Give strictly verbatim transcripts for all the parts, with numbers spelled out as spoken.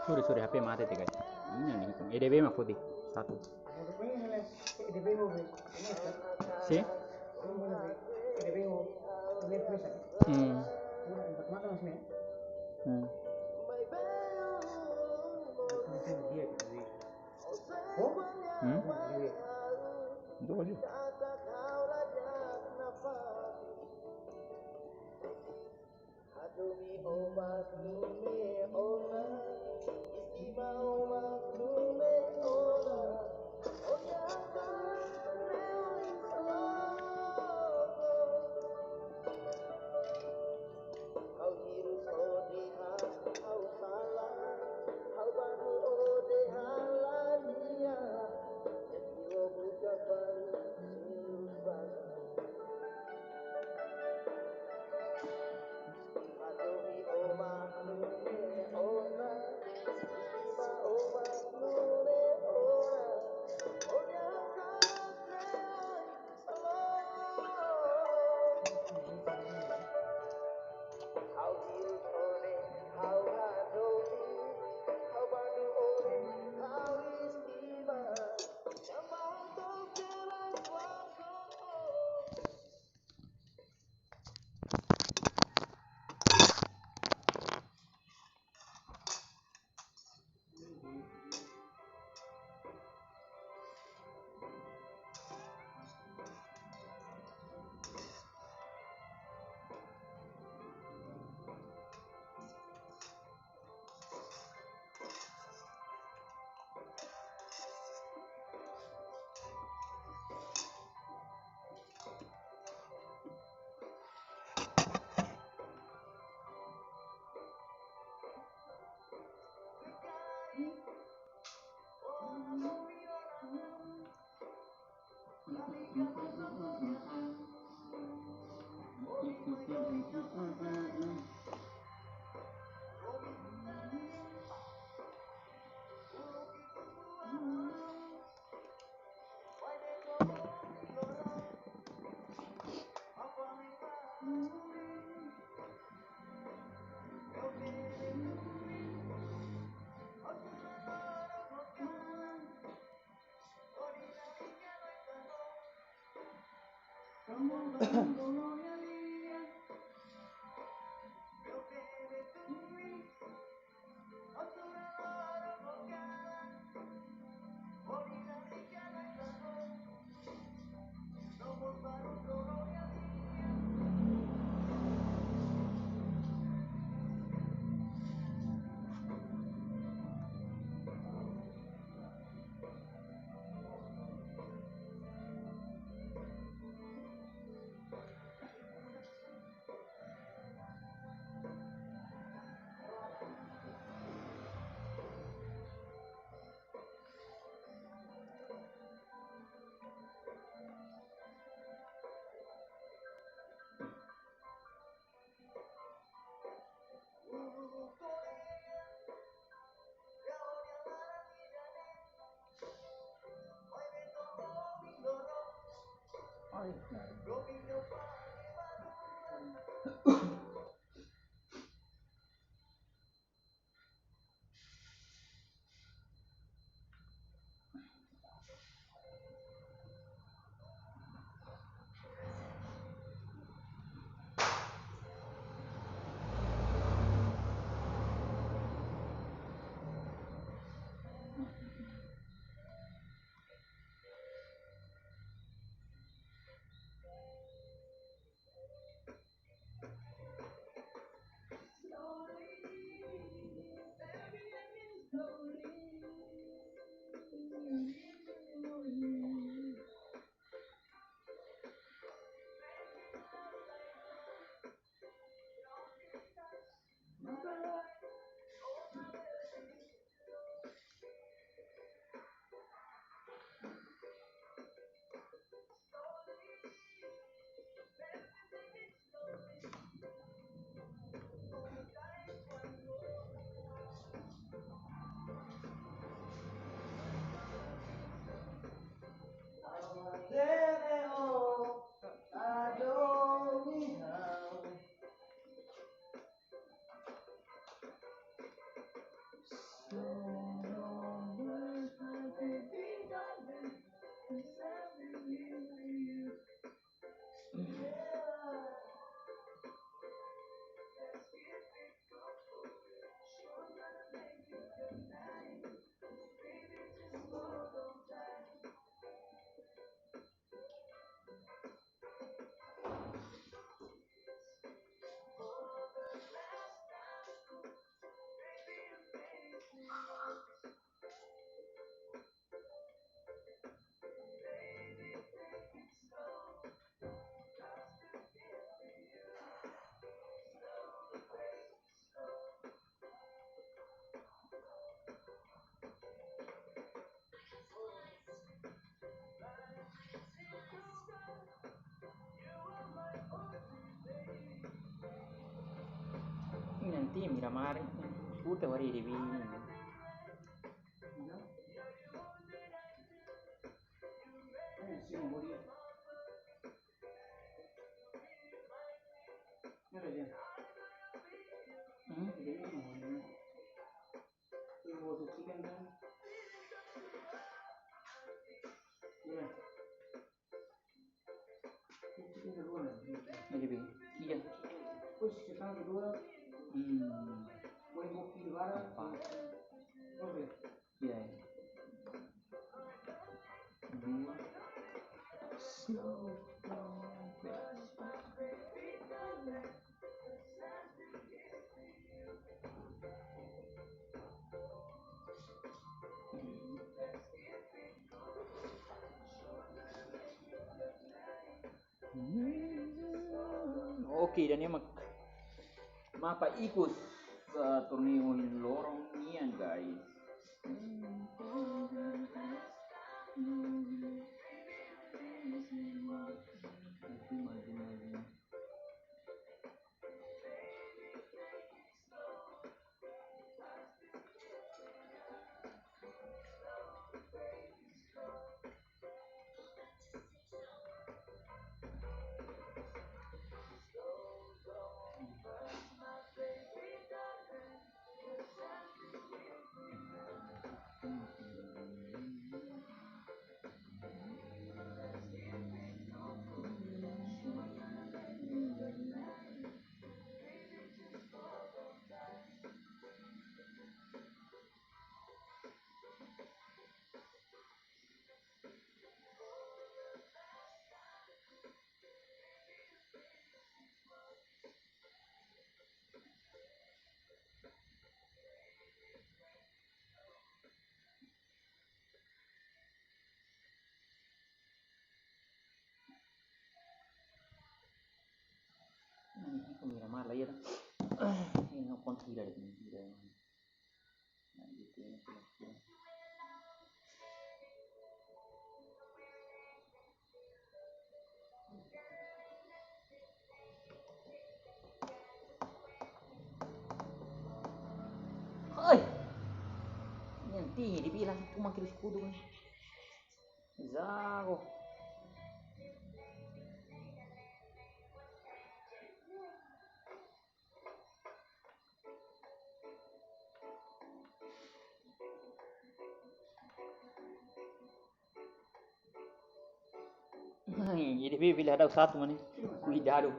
Sorry, sorry, H P mate te guys. Ini nih, E D B mak foti satu. Si? Hmm. Hmm. Hmm? Itu aja. Tim, Miramar, curte wari de bin. Hmm? Lagi bi. Iya. Hmm. Apa? Iya, iya. Dua. Slow down, please. Oke, ida-ne'e mak mapa ikus, eh, torneiu ohin loron nian, guys. Ini sih kamera malah ya. Ini no konti dari mentira. Oi. Yang tinggi dibilang cuma kiri sekutu kan. Zago. Jadi bi bila ada satu mana? Kuidadu.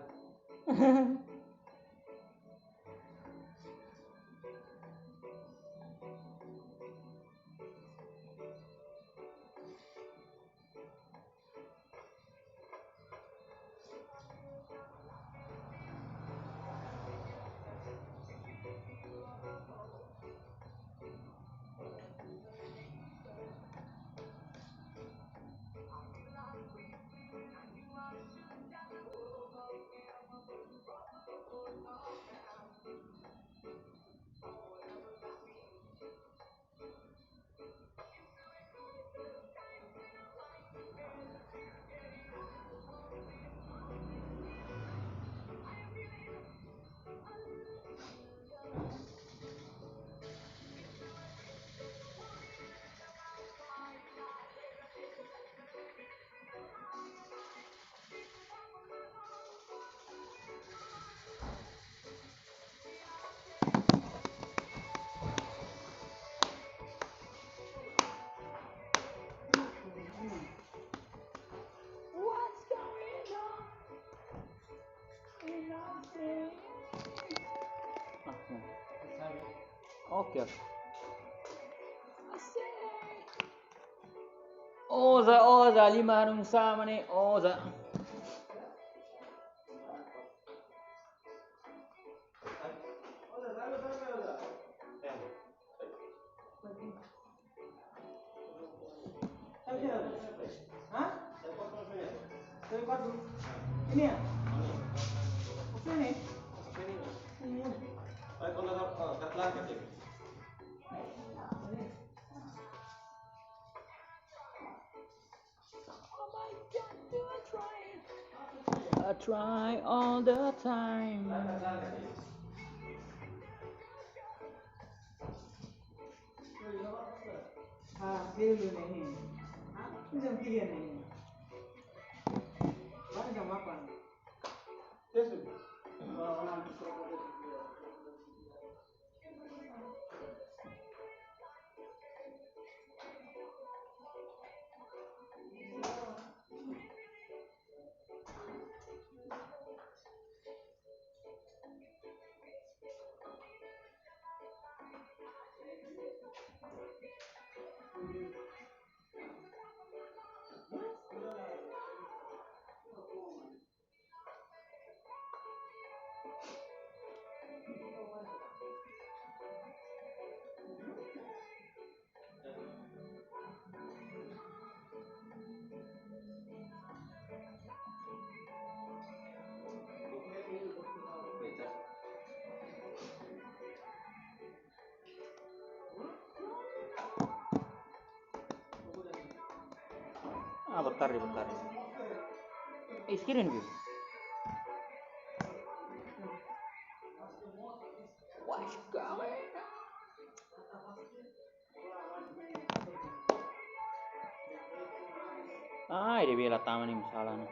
What's going on? Oke, oke. Oza, oza, lima harun sama ni, oza. Hah? Dari kuartu. Ini ya? Maksudnya nih? Ini. I try all the time. Ah, pilih dulu nih. Ah, jangan pilih nih. Mana jam delapan? Ah, boa tarde, boa tarde. Eh, screen view. Watch camera. Ah, ida-ne'e la tama nia sala ne'e.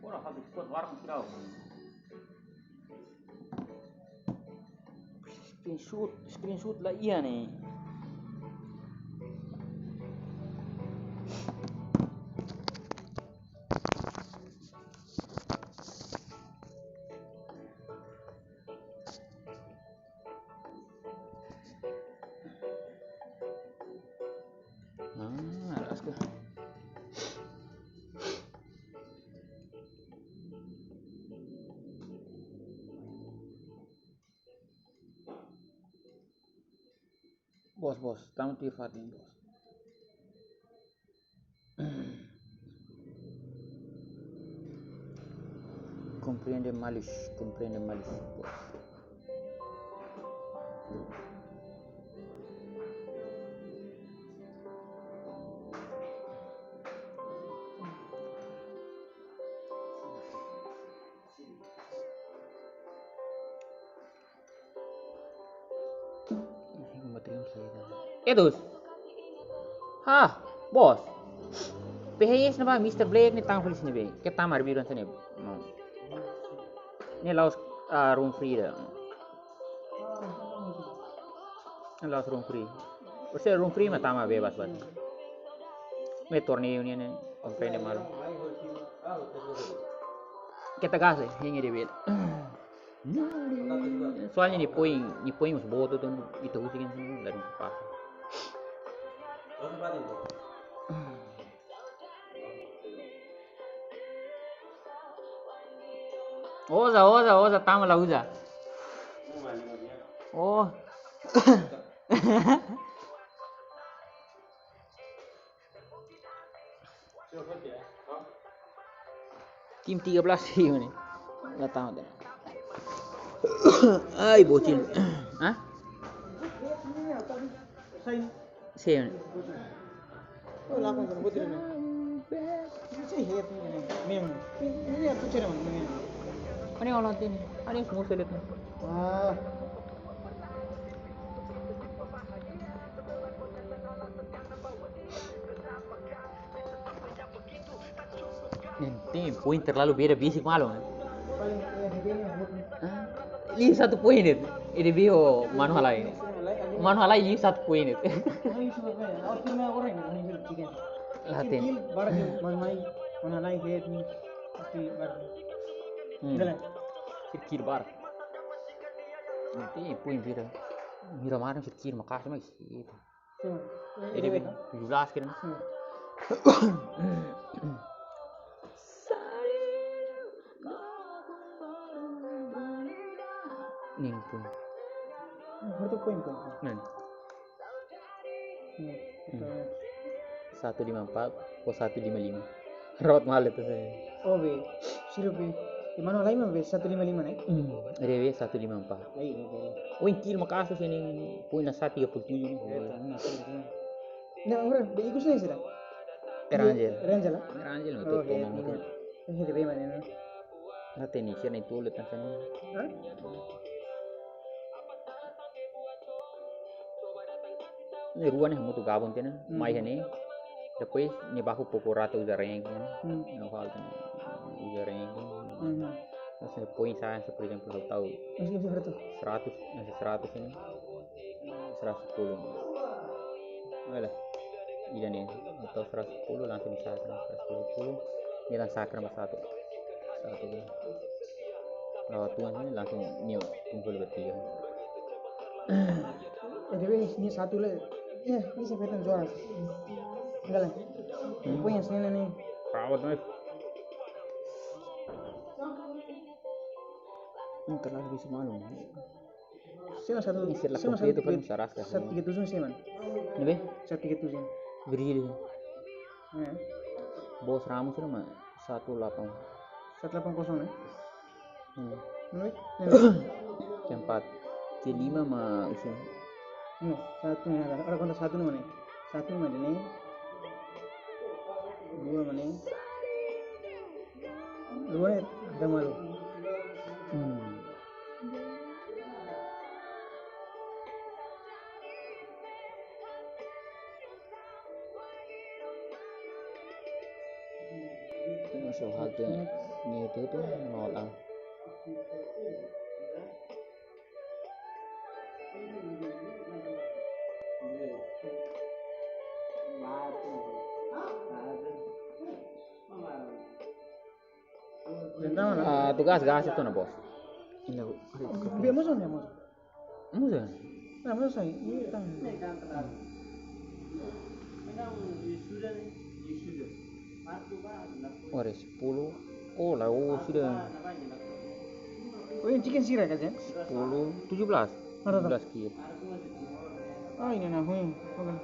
Ora, habis kuat warna sirau. Screenshot, screenshot la iha ne'e. Ah, alas ka. Bos, bos, tama tiha fatin, bos. Komprende malus, komprende malus, bos. Itu. Ha, bos. P H S ne'ebá, Mister Black ne'e tama fali iha ne'ebé. Ke tama arbiru hanesan ne'e. No. Ne'e la'ós, ah, room free ida. Ne'e la'ós room free. Ose room free mak tama bebas buat. Ne'e torneiu ne'e, ne'e komprende malu. Keta gas, eh, hein ida-ne'ebé. Soalnya nia poin, nia poin mós boot, entaun ita husik kan, dari pas. Oza, oza, oza, tama la uza. Oh. Tim tiga belas sih ini. Nggak tahu deh. Ai, bocil. Hah? Sih ini. Ini orang tim. Ada yang semua selit. Ah. Ente poin terlalu beda besik malu, eh. Ah, liu satu poin de'it. Ida-ne'ebé ho Manu Halai. Manu Halai liu satu poin de'it. Laten. Hmm. Sirkir bar. Ente poin beda. Mira mana sirkir makasih mas. Ida-ne'ebé tujuh belas kira. Nih, poin. Berarti poin, poin, poin. Nah. Satu lima empat atau satu lima lima. Rawat malu itu saya. Oh, be. Sira be. Di mana lain, be? Satu lima lima, eh? Hmm, ada be satu lima empat. Ai, be. Oh, ini kill makasih sini. Poin nasa tiga puluh tujuh nih. Iya, tahu, nasa tiga puluh tujuh. Ne'e, agora, be ikus ne'e sira? Erangel. Erangel, ah? Erangel, Oh, betul, iya, Komang, iya. Betul. Ini dari mana ini? Nate ni, sira ni tolu tan sana. Hah? Ne'e rua ne'e hamutuk gabung tiha ona, Hmm. mai iha ne'e. Depois ne'e baku poko rata uza rank, ne'e. Hmm. Ne'e falta ne'e uza rank. Hmm. Mas ne'e poin sa'e, se, por ezemplu, ha'u tau Mas ini berapa tuh? seratus, masih seratus ini. Seratus sepuluh. Oke lah. Ida ne'e, atau seratus sepuluh langsung disahkan, seratus sepuluh. Nia langsung sahkan nomor satu. Satu. Lewat tuan ini langsung nia kumpul bertiga. Eh, tapi ini satu le. Ya, ini sampai tan juara. Enggak lah. Hmm. Poin yang sini nih. Rawat, Mas. Ini terlalu bisa malu. Sema satu, Ini sila sema kompletu satu kan tiga, sarasta, satu tiga tujuh sema. Ne'ebé? Satu tiga tujuh. Virgílio. Ya. Bos Ramos itu mah satu delapan. Satu delapan kosong, ya? Hmm. Ne'ebé? Empat. Kelima mah usia. Ini, satu nih, ada, ada kontak satu nih, mana? Satu mana nih? Dua mana nih? Dua nih, ada malu. Hmm. Itu masuk hati. Ini itu tuh nol A. Tentang mana? Ah, tugas gas itu na, bos. Ini aku. Biar masuk, biar masuk. Muda. Nah, menurut saya, ini kan. Ora, sepuluh. Oh, lah, oh, sudah. Oh, yang chicken sira kan, ya? Sepuluh, tujuh belas. Ada tak? Tujuh belas kilo. Ah, ini nah, hmm. Oke.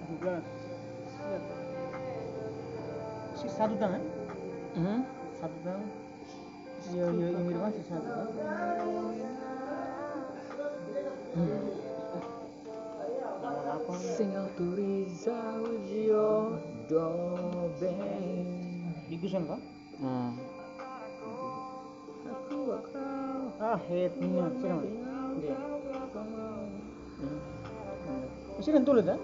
Tujuh belas. Si satu tan, eh? Mhm. Satu tan. Iya, iya, ini rumah si satu tan. Hmm. Sem autorizar o Diogo bem. Ikusan ka? Hmm. Ah, eh, punya, sira mana? Dia. Hmm. Sira tolu ta?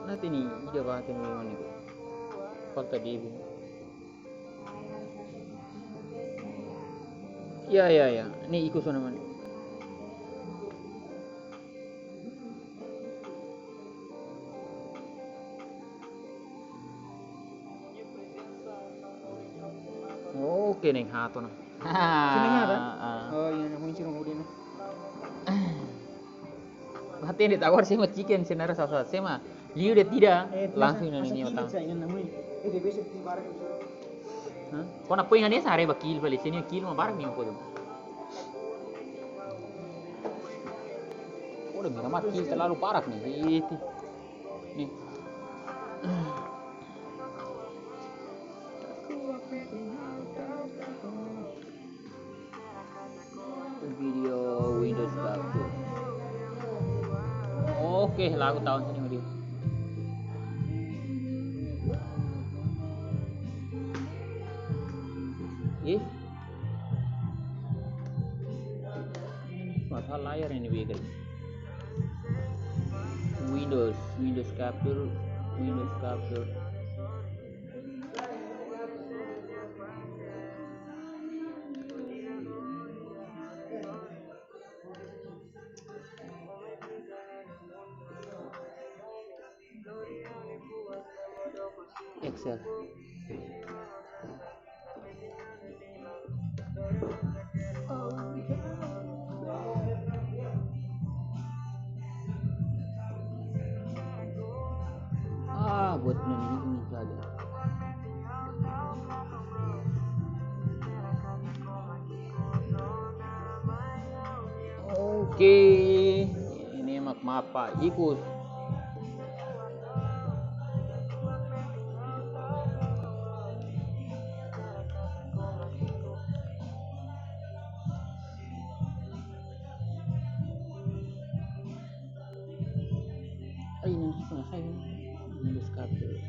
Nanti ni, ida ba, tini mana ni? Falta Devi. Ya, ya, ya. Ni ikus ona mana? Oke, ne'e haat ona. Sini ada? Ah. Oh, iya, ne'e muncul kemudian. Berarti yang ditawar sih mah chicken, sebenarnya salah satu. Sema liu dia tidak, eh, langsung biasa, ini biasa nyotan. Kilit saya, ini namanya. Eh, dia biasa di barat. Hah? Kau nak poin ini sehari bakil balik sini, kil mah barak ni, kau tu. Oh, udah merah mati, terlalu barak ni. Itu. Ni. Video Windows Capture. Oke, lagu tahun sini, Udi. Ih. Masalah layar ini, guys. Windows, Windows Capture, Windows Capture. Excel. Ah, buat ini, ini saja. Oke, ini mak mapa ikus. Ini, ini, ini, ini, ini,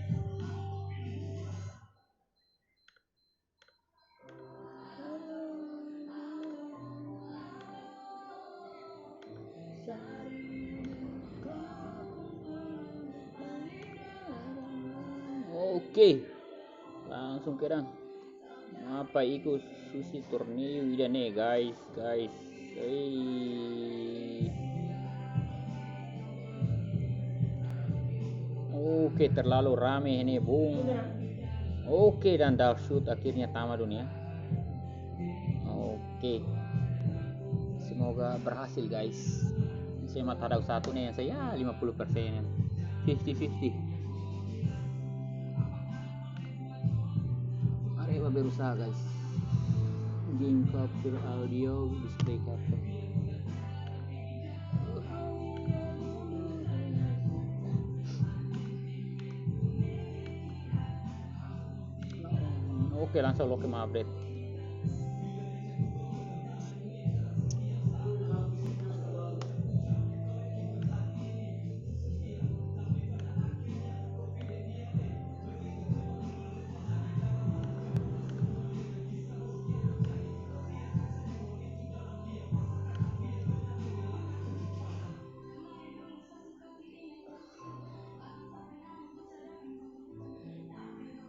Oke. Langsung kedan. Apa ikus husi torneiu ida-ne'e, guys, guys. Ei. Oke, terlalu rame ini, bung. Oke, dan Dal Shoot akhirnya tama dunia. Oke. Semoga berhasil, guys. Saya mata ada satu nih yang saya lima puluh persen. Fifty fifty. Arema berusaha, guys. Game capture audio, display capture. Oke, langsung loke ma update.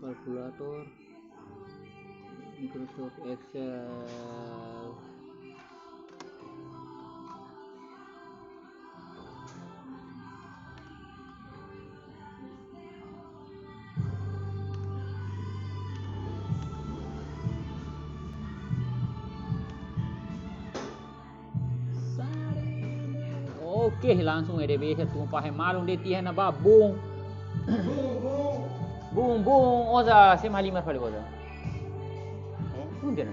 Kalkulator, Microsoft Excel. Oke, langsung E D B satu pahe malun de'it iha ne'ebá, bung. Bung, bung, oza, sema lima kali oza. Bung, dia.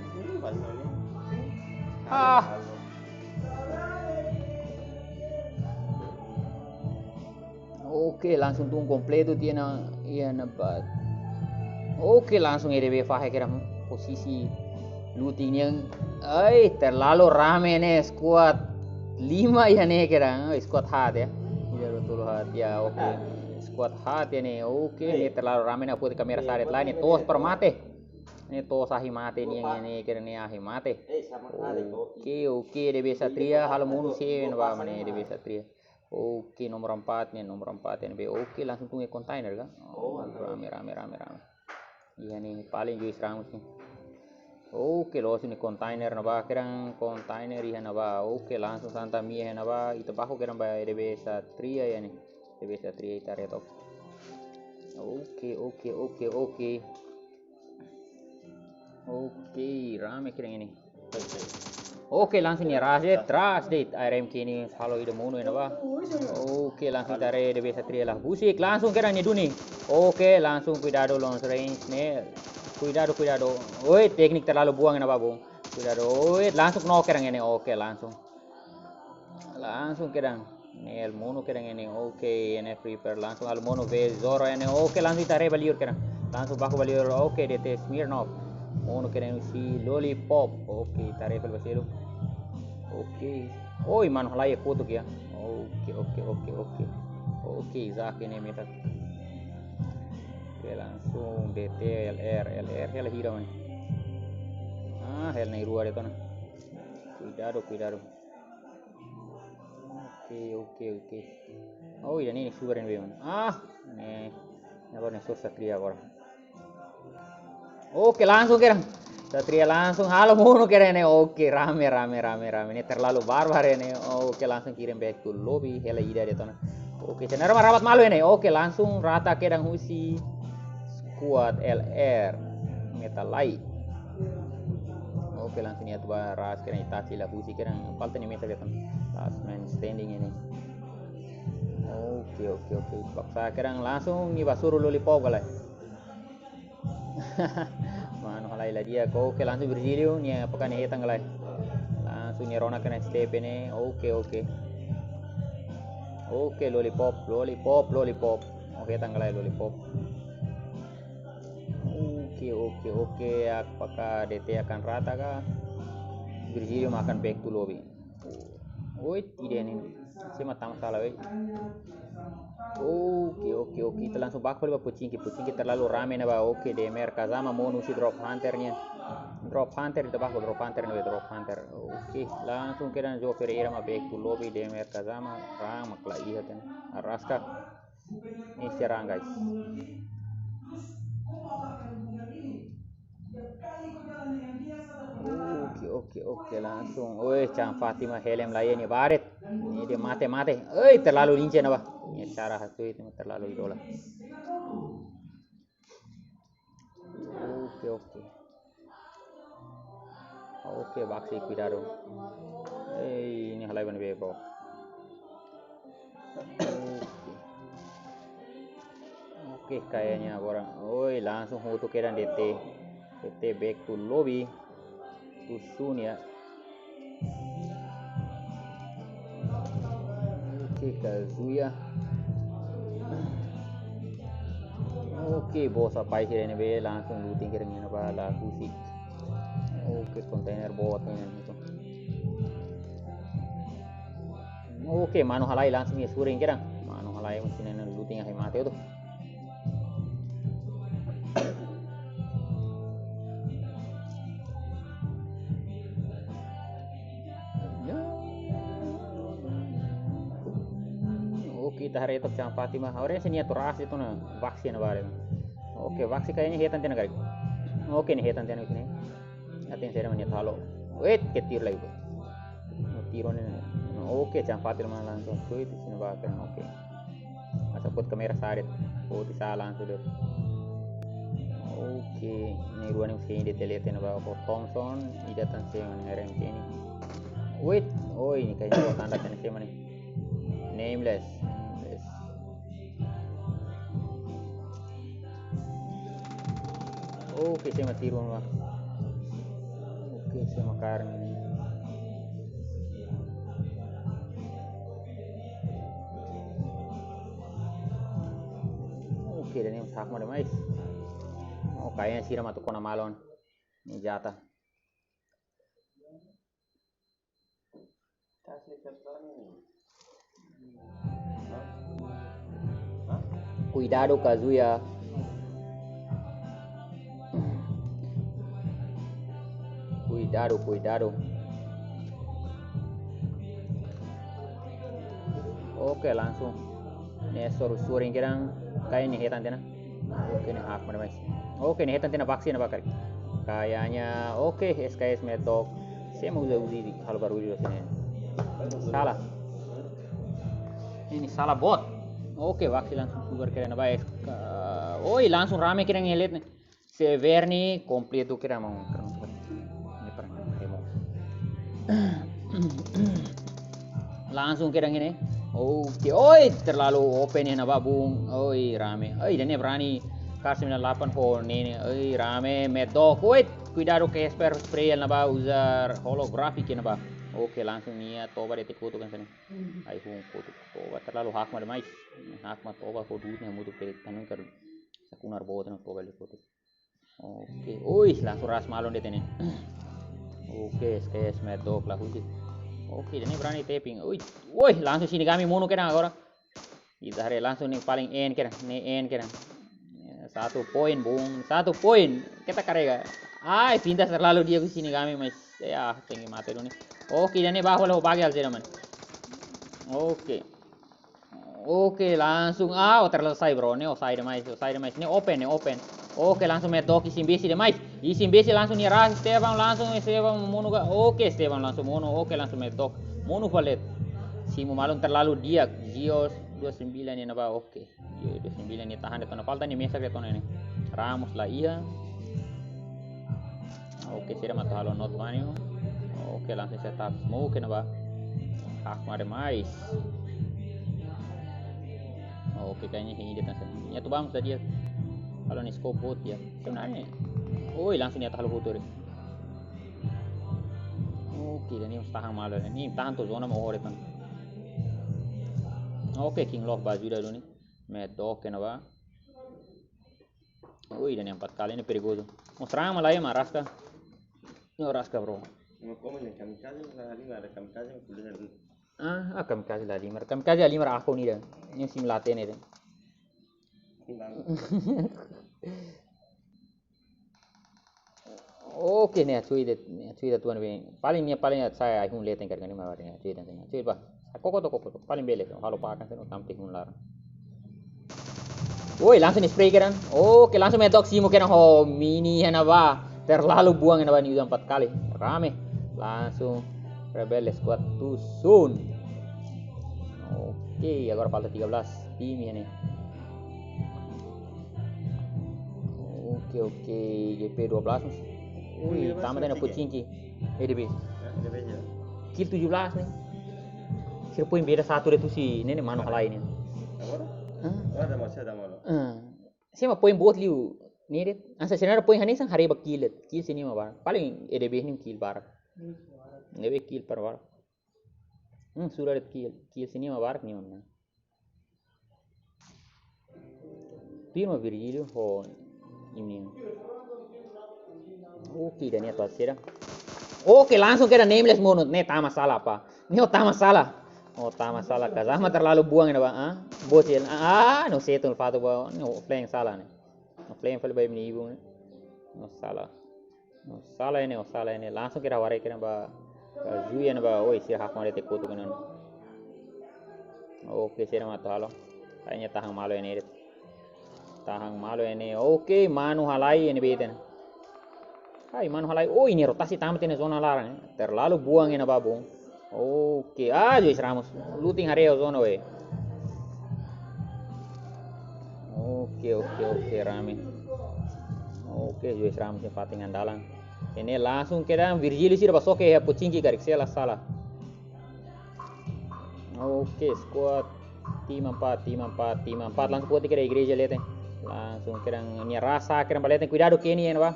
Ah. Oke, langsung tun kompletu tiha ona, iha ne'ebá. Oke, langsung E D B fahe kedan posisi looting nian. Ai, terlalu rame ne'e, squad lima iha ne'e kedan, squad haat ya. Iya, betul, haat ya, oke. Squad haat ya ne'e, oke, ne'e terlalu rame ne'e, foto kamera saret lai ne'e, to'os para mate. Ne'e to'os ahi mate nian, ne'e kedan ne'e ahi mate. Oke, oke, E D B Satria, halo monu se, ne'ebá mak ne'e E D B Satria. Oke, nomor empat ne'e, nomor empat ne'e, be. Oke, langsung tun iha kontainer ka? Oh, rame, rame, rame, rame. Iha ne'e, paling Joyce Ramos ne'e. Oke, loos ne'e kontainer ne'ebá, kedan kontainer iha ne'ebá. Oke, langsung santa mia iha ne'ebá, ita baku kedan ba E D B Satria iha ne'e. E D B Satria ita haree took. Oke, oke, oke, oke. Oke, rame kedan ne'e. Oke, langsung nia ras de'it, ras de'it. A R M K ne'e halo ida monu iha ne'ebá. Oke, langsung ita haree E D B Satria la husik, langsung kedan nia duni. Oke, langsung kuidadu long range ne'e. Kuidadu, kuidadu. Oi, teknik terlalu buang iha ne'ebá, bung. Kuidadu, oi, langsung knock kedan ne'e. Oke, langsung. Langsung kedan. Ne'e halo monu kedan ne'e. Oke, ne'e Reaper langsung halo monu be Zoro ne'e. Oke, langsung ita haree ba liur kedan. Langsung baku ba liur. Oke, D T Smirnoff. Monu kedan husi Lollipop. Oke, ita haree ba seluk. Oke. Oi, manu halai kotuk ya. Oke, oke, oke, oke. Oke, Zack ne'e metak. Oke, langsung D T L R, L R hela hira mane. Ah, hela na'in-rua de'it ona. Kuidadu, kuidadu. Oke, oke, oke. Oh, ida ne'e, ne'e subar ne'ebé mak. Ah, ne'e. Ne'e agora ne'e sura Satria agora. Oke, langsung kedan. Satria langsung halo monu kedan ne'e. Oke, rame, rame, rame, rame. Ne'e terlalu barbar ne'e. Oke, langsung kirim back to lobby. Hela ida de'it ona. Oke, senara ma rabat malu ne'e. Oke, langsung rata kedan husi squad L R. Metal lai. Oke, langsung nia atu ba ras kedan, Itachi la husik kedan, falta nia metal de'it ona. Last man standing ne'e. Oke, oke, oke. Paksa kedan, langsung nia ba suru Lollipop ka lae. Manu halai la di'ak. Oke, langsung Virgilio, nia apakah nia hetan ka lae. Langsung nia rona kedan step ne'e. Oke, oke. Oke, Lollipop, Lollipop, Lollipop. Oh, hetan ka lae Lollipop. Oke, oke, oke. Apakah D T akan rata ka? Virgilio akan back to lobby. Oi, tidak ini. Sema tama sala, wei. Oke, oke, oke. Ita langsung baku fali ba Pochinki. Pochinki terlalu rame ne'ebá. Oke, D M R Kazama monu husi Drop Hunter nian. Drop Hunter, ita baku Drop Hunter ne'ebá, Drop Hunter. Oke, langsung kedan João Ferreira mak back to lobby, D M R Kazama. Rang mak la iha tan. Araska. Ini serang, guys. Oke, oke, oke, langsung. Woi, Cang Fatima helm la iha nia baret. Ini dia mate, mate. Oi, terlalu lincah ne'ebá. Ini cara satu itu terlalu idola. Oke, oke. Oke, Baxi, kuidadu. Eh, ini halai ban be, bro. Oke. Oke, kayaknya orang. Oi, langsung hutu kedan D T. D T back to lobby. Tusun ya. Oke, Kazuya. Oke, bos apa sih ini be, langsung looting kira ngena bala kusik. Oke, kontainer bot ini itu. Oke, manu halai langsung ya suring kira. Manu halai mesti nena looting ai mate itu. Oke, ita haree took Cang Fatima. Agora ese nia toras itu na vaksin bareng. Oke, vaksin kayaknya hetan tiha ona karik. Oke, nia hetan tiha ona itu nih. Atin sera mania talo. Wait, ke tiro lagi, bro. No tiro ne'e. Oke, Cang Fatima langsung. Oke, di sini bakar. Oke. Asa pot kamera sarit. Oh, di salah langsung deh. Oke, ini dua nih sini di telet ini bawa ko Thompson. Ida tan sih mana ngerem sini. Wait, oh ini kayaknya buat tanda kan sih mana. Nameless. Nameless. Oke, sema tiru ba. Oke, sema kaer. Oke, ida-ne'e mak hakmatek demais. Oh, kayaknya sira mak atu kona malu ona. Ini jatah. Kuidadu, Kazuya. Kuidadu, kuidadu. Oke, langsung. Ne'e soru suring kedan, kayaknya hetan tiha ona. Oke, nia hakmatek demais. Oke, nia hetan tiha ona vaksin apa karik. Kayaknya, oke, S K S Mad Dog. Sema uza uzi halo barullu sini. Salah. Ini salah bot. Oke, vaksin langsung sugar kedan ba S K. Oi, langsung rame kedan ngelet ne'e. Severni kompletu kedan mau. Ini perang remo. Langsung kedan ini. Oke, oi, terlalu open ya naba bung. Oi, rame. Oi, dan ini berani. Kar sembilan delapan ho ne'e. Oi, rame. Mad Dog. Oi, kuidadu ke spray, spray naba uza holographic ya naba. Oke, langsung nia toba de tekutu kan sini. Ai hun kutu toba terlalu hakmatek demais. Hakmatek toba ho duit ne'e mutu pe tanun kar sakunar bot na toba le kutu. Oke, oi, langsung ras malu de'it ne'e. Oke, S K S Mad Dog la husi. Oke, ida-ne'e berani tapping. Oi, oi, langsung Shinigami monu kedan agora. Ita haree langsung nia paling en kedan, nia en kedan. Satu poin, bung, satu poin. Kita karega. Ai, pintas terlalu dia ku Shinigami, mas ya, tenke mate dulu nih. Oke, ida-ne'e bahu lo bagi al sira man. Oke. Oke, langsung. Ah, oh, terlalu sai, bro. Ne'e, oh, sai demais, oh, sai demais. Ne'e open, ne'e open. Oke, langsung Mad Dog isin besi demais. Isin besi langsung nia ras, Esteban langsung, Esteban monu ka. Oke, Esteban langsung monu. Oke, langsung Mad Dog. Monu fali de'it. Simu malu terlalu di'ak. Gios dua sembilan nia naba. Oke. Gios dua sembilan nia tahan de'it ona. Falta nia mesak de'it ona ne'e. Ramos la iha. Oke, sira mak atu halo not value. Oke, langsung setup smoke ne'ebá. Hakmatek demais. Oke, kayaknya ini dia tan sini. Nia atu bam saja. Kalau nia scope bot ya. Sebenarnya. Oi, langsung nia atu halo hutu. Oke, dan nia tahan malu. Nia tahan to'o zona mak oho de'it ona. Oke, King Love ba ajuda dulu nih. Mad Dog ne'ebá. Ui, dan nia empat kali ne'e perigozu. Mós rame la iha, mas Araska. Nia Araska, bro. Não, como ele é kamikaze, mas ali não era kamikaze, mas ele era Ah, ah, kamikaze la halimar. Kamikaze halimar akun ida. Ne'e sim la hatene ida. Oke, ne'e, cuida, ne'e, cuida tuan be. Paling ne'e, paling sai ai-hun leten karik ne'e, mawar ne'e, cuida, cuida, cuida, ba. Koko to, koko to. Paling bele, halo pakan, seno, tamte hun lar. Woi, langsung spray kedan. Oke, langsung mentok simu kedan ho mini iha ne'ebá. Terlalu buang iha ne'ebá, ne'e udah empat kali. Rame. Langsung Rebel Squad Tusun. Oke, agora falta tiga belas tim iha ne'e. Oke, oke, G P dua belas. Ui, tama tena pochinki. E D B. Kill tujuh belas ne'e. Sira poin beda satu de'it husi ne'e, ne'e manu halai ne'e. Agora? Hah? Ada masih ada malu. Hah. Sira mak poin boot liu ne'e de'it. Hanesan sira na'in poin hanesan haree ba kill de'it. Kill sira-nia mak barak. Paling E D B nia kill barak. E D B kill barak. Hmm, sudah de'it kill. Kill sira-nia mak barak ne'e mak menang. Firma Virgílio ho imi. Oke, Daniel Palseira. Oke, langsung kedan Nameless monu. Ne'e tama sala, pá. Ne'e ó tama sala. Ó tama sala. Kazama terlalu buang iha ne'ebá, ah. Bocil. Ah, ah, no setu fato ba. No flank sala ne'e. No flank fali ba imi-nia ibun ne'e. No sala. No sala iha ne'e, ó sala iha ne'e. Langsung kedan warai kedan ba Kazuya ne'ebá. Oi, sira hakon rete kotuk ne'e. Oke, sira mak atu halo. Kayaknya tahan malu iha ne'e de'it. Tahan malu iha ne'e. Oke, manu halai iha ne'ebé de'it ne'e. Hai, manu halai. Oh, ne'e rotasi tama tiha ona zona laran, eh. Terlalu buang iha ne'ebá, bung. Oke, ah, Juez Ramos. Looting haree zona, weh. Oke, oke, oke, rame. Oke, Juez Ramos nia fatin andalan. Ne'e langsung kedan Virgílio sira ba soke iha pochinki karik, se la sala. Oke, squad. Tim empat, tim empat, tim empat. Langsung kuat kedan igreja leten. Langsung kedan nia rasa, kedan ba leten. Kuidadu Kenny iha ne'ebá.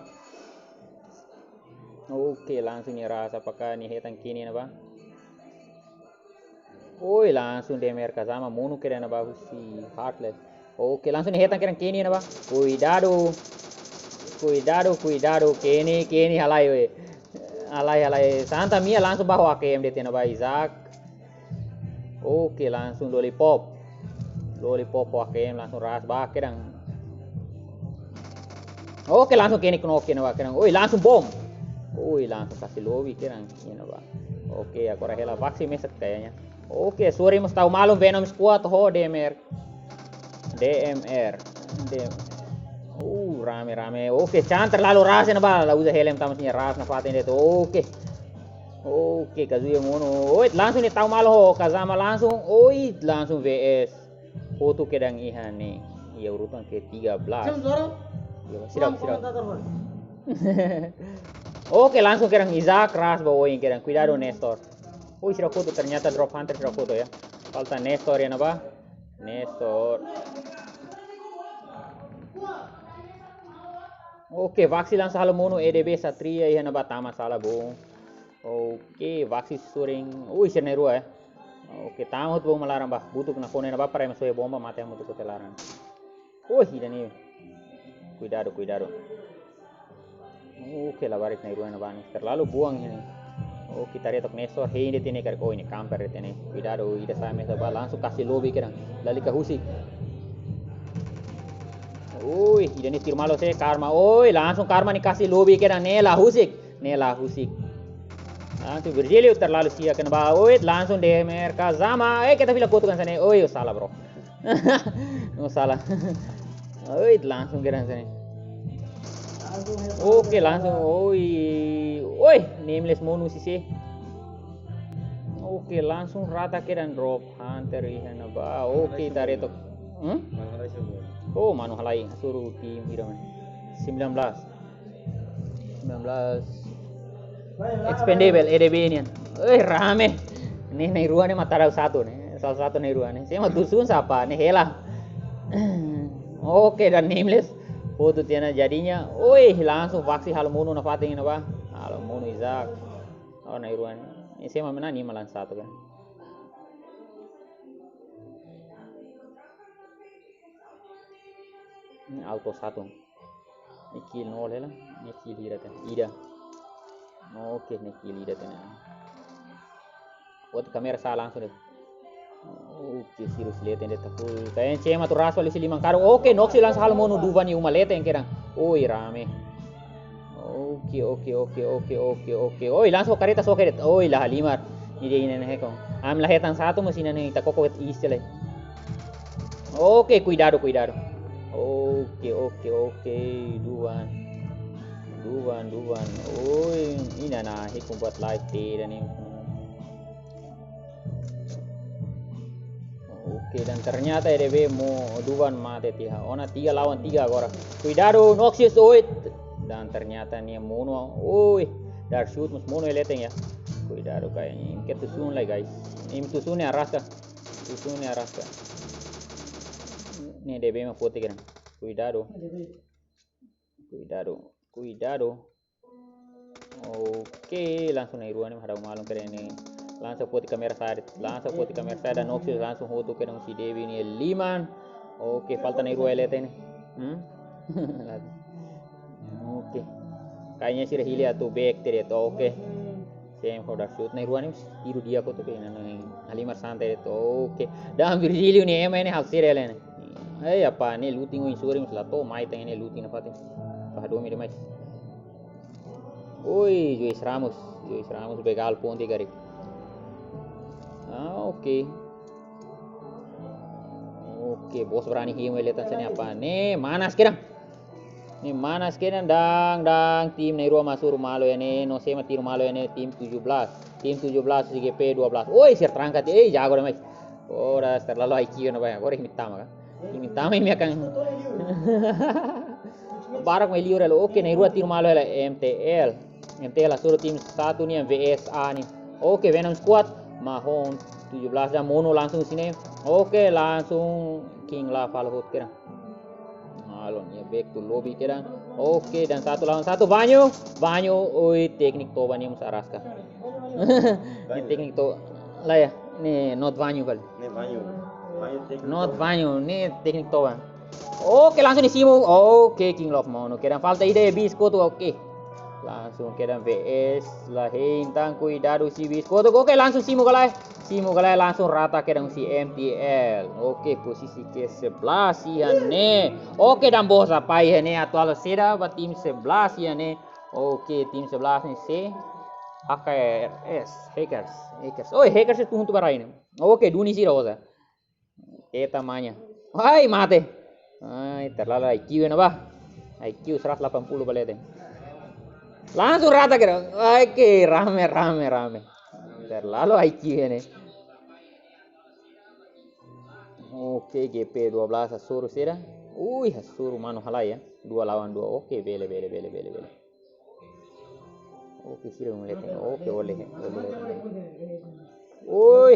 Oke, langsung nia rasa apakah nia hetan Kenny iha ne'ebá. Oi, langsung D M R Kazama monu kedan iha ne'ebá husi Heartless. Oke, langsung nia hetan kedan Kenny iha ne'ebá. Kuidadu. Kuidadu, kuidadu. Kenny, Kenny halai, weh. Halai, halai. Santa Mia langsung ba ho A K M de'it iha ne'ebá, Isaac. Oke, langsung Lollipop. Lollipop ho A K M langsung ras ba kedan. Oke, langsung Kenny knock iha ne'ebá kedan. Oi, langsung bom. Oi, langsung kasih lobby kedan iha ne'ebá. Oke, agora hela Vaxi mesak kayaknya. Oke, sorry, mós tau malu Venom Squad ho D M R. D M R. D M R. Uh, rame, rame. Oke, Chan terlalu ras iha ne'ebá. La uza helm, tama sira ras nafatin de'it. Oke. Oke, Kazuya monu. Oi, langsung nia tau malu ho Kazama langsung. Oi, langsung V S. Foto kedan iha ne'e. Iha urutan ke tiga belas. Jam zoro. Iya, sidau, sidau. Oke, langsung kedan Isaac, ras ba oin kedan. Kuidadu Nestor. Oi, sira kotuk, ternyata Drop Hunter sira kotuk ya. Falta Nestor iha ne'ebá. Nestor. Oke, Vaxi langsung halo monu E D B Satria iha ne'ebá, tama sala, bung. Oke, Vaxi sorin. Ui, sira na'in-rua, eh. Oke, tama hotu bom laran ba. Butuk nakonu iha ne'ebá para ema soe bomba mate hamutuk hotu laran. Ui, ida-ne'e. Kuidadu, kuidadu. Oke, labarik na'in-rua iha ne'ebá ne'e. Terlalu buang ini. Oke, ita haree took Nestor hein de'it ne'e karik, oh, ne'e camper de'it ne'e. Kuidadu, ida sa'e mesak ba, langsung kasih lobby kedan. Lalika husik. Ui, ida-ne'e tiru malu se Karma. Oi, langsung Karma nia kasih lobby kedan, ne'e la husik. Ne'e la husik. Langsung Virgílio terlalu sia kedan ba. Oi, langsung D M R Kazama. Eh, keta fila kotuk hanesan ne'e. Oi, ó sala, bro. Ó sala. Oi, langsung kedan hanesan ne'e. Oke, langsung. Oi. Oi, Nameless monu sisi. Oke, langsung rata kedan Drop Hunter iha ne'ebá. Oke, ita haree took. Hmm? Oh, manu halai, suruh tim hira man. Sembilan belas. Sembilan belas. Expendable, E D B nian. Eh, rame. Ne'e na'in-rua ne'e mak tadau satu ne'e. Salah satu na'in-rua ne'e. Sira mak dusun sapa ne'e hela. Oke, dan Nameless. Foto tiha ona jadinya. Oi, langsung Vaxi halo monu nafatin iha ne'ebá. Halo monu Isaac. Oh, na'in-rua ne'e. Ne'e sira mak menang, ne'e mak lan satu kan. Ne'e auto satu. Ne'e kill nol hela, ne'e kill hira tan. Ida. Oke, ne'e kill ida tan. Foti kámera sa'e langsung de'it. Oke, sira husi leten de'it, takut. Kayak cema tu ras wali si liman karu. Oke, Noxy langsung halo mono Duvan nia uma leten kedan. Oi, rame. Oke, oke, oke, oke, oke, oke. Oi, langsung kareta soke de'it. Oi, la halimar. Ida-ne'e ne'e heko. Ami la hetan satu, mas ida-ne'e ita koko iis lai. Oke, kuidadu, kuidadu. Oke, oke, oke. Duvan. Duvan, Duvan. Oi, ida-ne'e heko buat live tira ne'e. Oke, dan ternyata E D B monu, Duvan mate tiha. Ona tiga lawan tiga agora. Kuidadu, Noxious, oi. Dan ternyata nia monu, oi. Dart Shoot mós monu iha leten ya. Kuidadu, kayak ini ke tusun lai, guys. Imi tusun ne'e araska. Tusun ne'e araska. Ne'e E D B mak foti kedan. Kuidadu. Kuidadu. Kuidadu. Oke, langsung na'in-rua ne'e hadau malu kedan ne'e. Langsung foti kámera sa'e de'it. Langsung foti kámera sa'e de'it dan Noxious langsung hotu kedan husi E D B nia liman. Oke, falta na'in-rua iha leten ne'e. Hmm? Oke. Kayaknya sira hili atu back teret. Oke. Sem ho Dart Shoot na'in-rua ne'e tiru di'ak hotu ke nano halimar santai de'it. Oke. Dan Virgílio nia ema ne'e hal sira ne'e. Eh, apa ne'e looting o insure mós la to'o mai tan ne'e looting nafatin. Pah domi demais. Oi, Joyce Ramos. Joyce Ramos begal ponte karik. Ah, oke. Oke, bos berani him leten sini apa? Ne'e, manas kedan. Ne'e, manas kedan dan, dan tim na'in-rua mak suru malu iha ne'e, no sema tiru malu iha ne'e, tim tujuh belas. Tim tujuh belas, C G P dua belas. Oi, sira terangkat. Eh, jago demais. Ora, terlalu I Q na, Bang. Agora imi tama ka? Imi tama, imi akan. Barak mai liur hela. Oke, na'in-rua tiru malu hela M T L. M T L la suru tim satu nian V S A nian. Oke, Venom Squad. Mahon tujuh belas dan monu langsung sini. Oke, langsung King la falo hot kedan. Alon ya back to lobby kedan. Oke, dan satu lawan satu. Vanyo, Vanyo, oi, teknik toba ne'e mós araska. Ne'e teknik to, la ya, ne'e not Vanyo kali. Ne'e Vanyo. Vanyo teknik toba. Not Vanyo, ne'e teknik toba. Oke, langsung di Simo. Oke, King Love monu kedan, falta ida, Biscoito, oke. Langsung kedan V S, la hein tan, kuidadu husi Biscoito. Oke, langsung Simo ka lae. Simo ka lae, langsung rata kedan husi M T L. Oke, posisi ke sebelas iha ne'e. Oke, dan bos apa iha ne'e, atuál saida ba tim sebelas iha ne'e. Oke, tim sebelas ne'e C H K R S, Hackers, Hackers. Oi, Hackers itu untuk barai ne'e. Oke, duni sira osa. Keta manya. Ai, mate. Ai, terlalu I Q na, bah. I Q seratus delapan puluh ba leten. Langsung rata kedan. Ai, ke rame, rame, rame. Terlalu I Q ne'e. Oke, G P dua belas hasoru sira. Ui, hasoru manu halai ya. Dua lawan dua. Oke, bele, bele, bele, bele, bele. Oke, sira mulai tengok. Oke, oleh, oleh. Ui,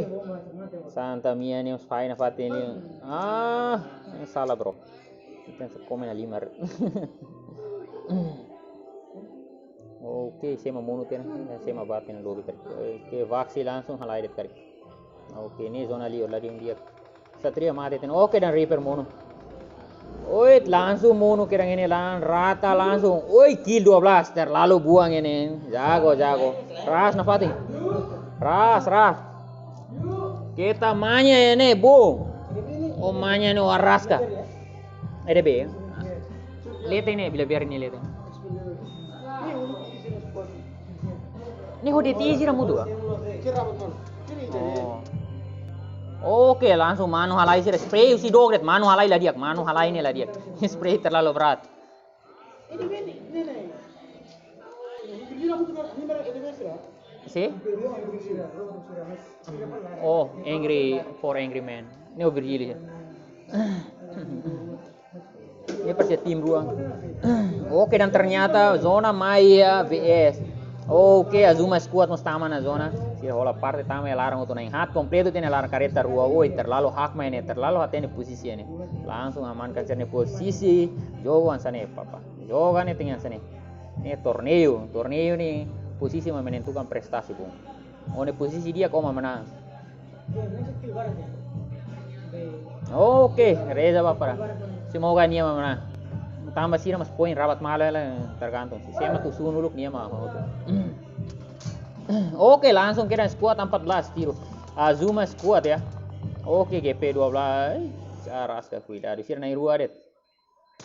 Santa Mia ne'e mós fai nafatin ne'e. Ah, salah, bro. Kita se komen halimar. Oke, sema monu tiha ona, sema batin lobi karik. Oke, Vaxi langsung halai de'it karik. Oke, ne'e zona li'ur, la di'ak. Satria mate tiha ona. Oke, dan Reaper monu. Oi, langsung monu kedan ne'e, lan rata langsung. Oi, kill dua belas, terlalu buang ne'e. Jago, jago. Ras nafatin. Ras, ras. Keta manya ne'e, bu. O manya ne'e o araska. E D B. Leten ne'e, bila biar ne'e leten. Ne'e hodi tisi ramu tu, ah. Oh. Oke, langsung manu halai sira spray husi dook de'it, manu halai la di'ak, manu halai ne'e la di'ak. Spray terlalu berat. Si? Oh, Angry for Angry Man. Ne'e o Virgílio. Ne'e parese tim rua. Oke, dan ternyata zona mai iha V S. Oke, Azuma Squad mós tama ona zona. Sira hola parte tama iha laran hotu na'in-haat kompletu tiha ona, laran kareta rua. Oi, terlalu hakmatek ne'e, terlalu hatene posisi ne'e. Langsung amankan sira-nia posisi. Joga hanesan ne'e, papa. Joga ne'e tenke hanesan ne'e. Ne'e torneiu, torneiu ne'e posisi mak menentukan prestasi, bung. Ó-nia posisi di'ak, ó mak manán. Oke, reza ba para. Semoga nia mak manán. Tanba sira mós poin rabat malu hela, tergantung. Se sema tusun uluk, nia mak hotu. Oke, langsung kedan squad empat belas tiru. Azuma squad ya. Oke, G P dua belas. Ai, araska, kuidadu. Sira na'in-rua de'it.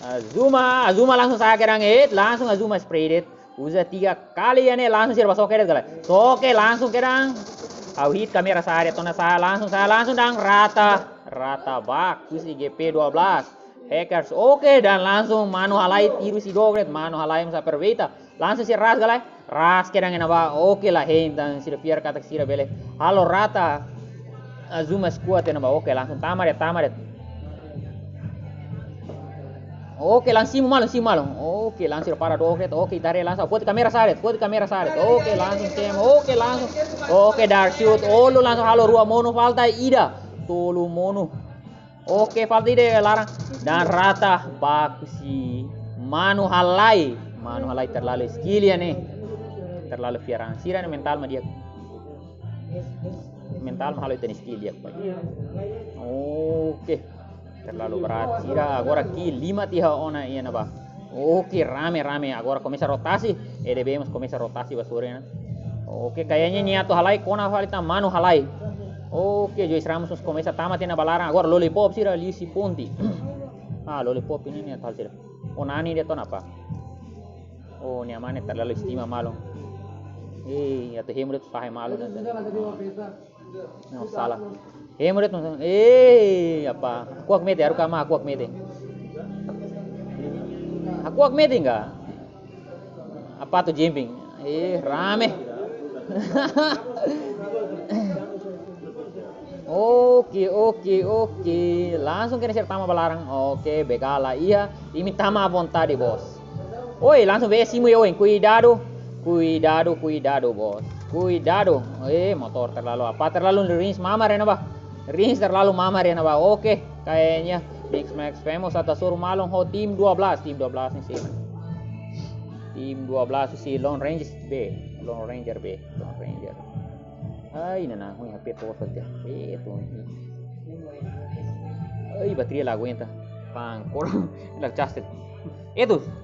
Azuma, Azuma langsung sa'e kedan, eh, langsung Azuma spray de'it. Uza tiga kali iha ne'e, langsung sira bá soke de'it, galera. Soke langsung kedan. Ha'u hit kamera sa'e de'it, tona sa'e langsung, sa'e langsung dan rata, rata baku husi G P dua belas. Hackers, oke, dan langsung manu halai tiru si dogret, manu halai masa aproveita. Langsung sira ras, galera. Ras kedan iha ne'ebá, oke, la hein, dan sira fiar katak sira bele halo rata Azuma squad iha ne'ebá, oke, langsung tama de'it, tama de'it. Oke, langsung simu malu, simu malu. Oke, langsung sira para dogret, oke, ita haree langsung. Foti kamera sa'e de'it, foti kamera sa'e de'it. Oke, langsung sem, oke, langsung. Oke, dar shoot, olo langsung halo rua monu, falta ida. Tolu monu. Oke, falta ida laran. Dan rata baku husi manu halai. Manu halai terlalu skill iha ne'e. Terlalu fiar an. Sira-nia mentál mak di'ak. Mentál mak halo ita-nia skill di'ak, pai. Oke. Terlalu berat. Sira agora kill lima tiha ona iha ne'ebá. Oke, rame, rame. Agora komesa rotasi. E D B mós komesa rotasi ba sorin ona. Oke, kayaknya nia atu halai kona fali tan manu halai. Oke, Joyce Ramos mós komesa tama tiha ona ba laran. Agora Lollipop sira liu husi ponte. Ah, Lollipop ne'e nia atu halo sira. Oh, Nani de'it ona, pá. Oh, nia mane terlalu estima malu. Eh, atu hemu de'it fahe malu ne'e. Não, sala. Hemu de'it, eh, apa? Hakuak mete, haruka mak hakuak mete. Hakuak mete enggak? Apa tu jumping? Eh, rame. Oke, oke, oke. Langsung kedan sira tama ba laran. Oke, Begala iha. Imi tama à vontade, bos. Oi, langsung vee simu ya, oi. Kuidadu. Kuidadu, kuidadu, bos. Kuidadu. Eh, motor terlalu apa? Terlalu rins mamar iha ne'ebá. Rins terlalu mamar iha ne'ebá. Oke, kayaknya Big Max Famous atu hasoru malu ho tim dua belas. Tim dua belas ne'e sira. Tim dua belas husi Lone Ranger B. Lone Ranger B. Lone Ranger. Ai, nana, hui H P total ya. Eh, tu. Ai, bateria la aguenta. Pangkor. La charge. Itu.